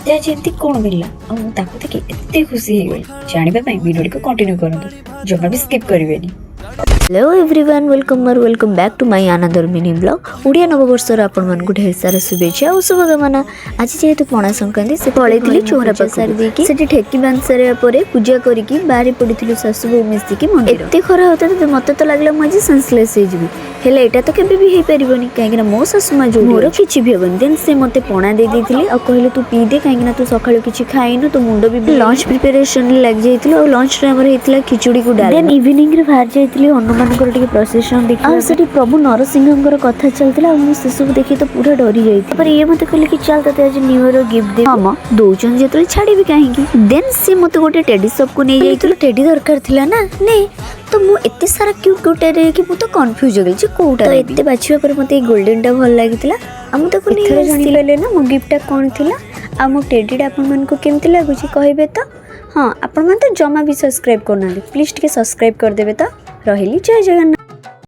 ମତେ ଆଜି ଏମିତି କ'ଣ ମିଳିଲା ଆଉ ମୁଁ ତାକୁ ଦେଖି ଏତେ ଖୁସି ହେଇଗଲି, ଜାଣିବା ପାଇଁ ଭିଡ଼ିଓଟିକୁ କଣ୍ଟିନ୍ୟୁ କରନ୍ତୁ, ଜମା ବି ସ୍କିପ୍ କରିବେନି। Hello everyone, welcome or welcome back to my another mini vlog. Odia ନବବର୍ଷର ଆପଣମାନଙ୍କୁ ଢେର ସାରା ଶୁଭେଚ୍ଛା ଆଉ ଶୁଭକାମନା। ଆଜି ଯେହେତୁ ପଣା ସଂକ୍ରାନ୍ତି, ସେ ପଳେଇଥିଲି ଚଉରା ସାରି ଦେଇକି, ସେଠି ଠେକି ବାନ୍ଧି ସାରିବା ପରେ ପୂଜା କରିକି ବାହାରି ପଡ଼ିଥିଲୁ ଶାଶୁ ବୋହୂ ମିଶିକି ମନ୍ଦିର। ଏତେ ଖରା ହେଉଥିଲା ତ ମତେ ତ ଲାଗିଲା ମୁଁ ଆଜି ସେନ୍ସଲେସ୍ ହେଇଯିବି। ହେଲେ ଏଇଟା ତ କେବେ ବି ହେଇପାରିବନି, କାହିଁକିନା ମୋ ଶାଶୁ ମା ଯୋଉ, ମୋର କିଛି ବି ହେବନି। ଦେନ୍ ସେ ମତେ ପଣା ଦେଇ ଦେଇଥିଲେ ଆଉ କହିଲେ, "ତୁ ପିଇଦେ, କାହିଁକିନା ତୁ ସକାଳୁ କିଛି ଖାଇନୁ, ତୋ ମୁଣ୍ଡ ବି।" ଲଞ୍ଚ ପ୍ରିପାରେସନରେ ଲାଗି ଯାଇଥିଲୁ ଆଉ ଲଞ୍ଚରେ ଆମର ହେଇଥିଲା ଖିଚୁଡ଼ିକୁ ଡାଲି। ଦେନ୍ ଇଭିନିଂରେ ବାହାରି ଯାଇଥିଲି ହନୁମାନଙ୍କର ଟିକେ ପ୍ରସେସନ ଦେଖି ଆଉ ସେଠି ପ୍ରଭୁ ନରସିଂହଙ୍କର କଥା ଚାଲିଥିଲା ଆଉ ମୁଁ ସେସବୁ ଦେଖି ତ ପୁରା ଡରି ଯାଇଥିଲି। ତାପରେ ଇଏ ମତେ କହିଲେ କି ଚାଲ, ତତେ ଆଜି ନ୍ୟୁ ଇୟର ଗିଫ୍ଟ ଦେବି। ହଁ ମ, ଦଉଛନ୍ତି ଯେତେବେଳେ ଛାଡ଼ିବି କାହିଁକି? ଦେନ୍ ସେ ମତେ ଗୋଟେ ଟେଡି ସପ୍ କୁ ନେଇ ଯାଇଥିଲୁ। ଟେଡି ଦରକାର ଥିଲା ନା ନେ ତ ମୁଁ ଏତେ ସାରା କ୍ୟୁଟ୍ କ୍ୟୁଟ୍ ଟେଡି ଦେଖି ମୁଁ ତ କନଫ୍ୟୁଜ୍ ହେଇଗଲି ଯେ କୋଉଟା। ତ ଏତେ ବାଛିବା ପରେ ମତେ ଏଇ ଗୋଲ୍ଡେନଟା ଭଲ ଲାଗିଥିଲା ଆଉ ମୁଁ ତାକୁ ନେଇ ଏଥର ଆସିଥିଲି। ଜାଣିପାରିଲେ ନା ମୋ ଗିଫ୍ଟଟା କ'ଣ ଥିଲା? ଆଉ ମୋ ଟେଡ଼ିଟା ଆପଣମାନଙ୍କୁ କେମିତି ଲାଗୁଛି କହିବେ ତ? ହଁ, ଆପଣମାନେ ତ ଜମା ବି ସବସ୍କ୍ରାଇବ୍ କରୁନାହାନ୍ତି, ପ୍ଲିଜ୍ ଟିକେ ସବସ୍କ୍ରାଇବ୍ କରିଦେବେ ତ। ରହିଲି, ଜୟ ଜଗନ୍ନାଥ।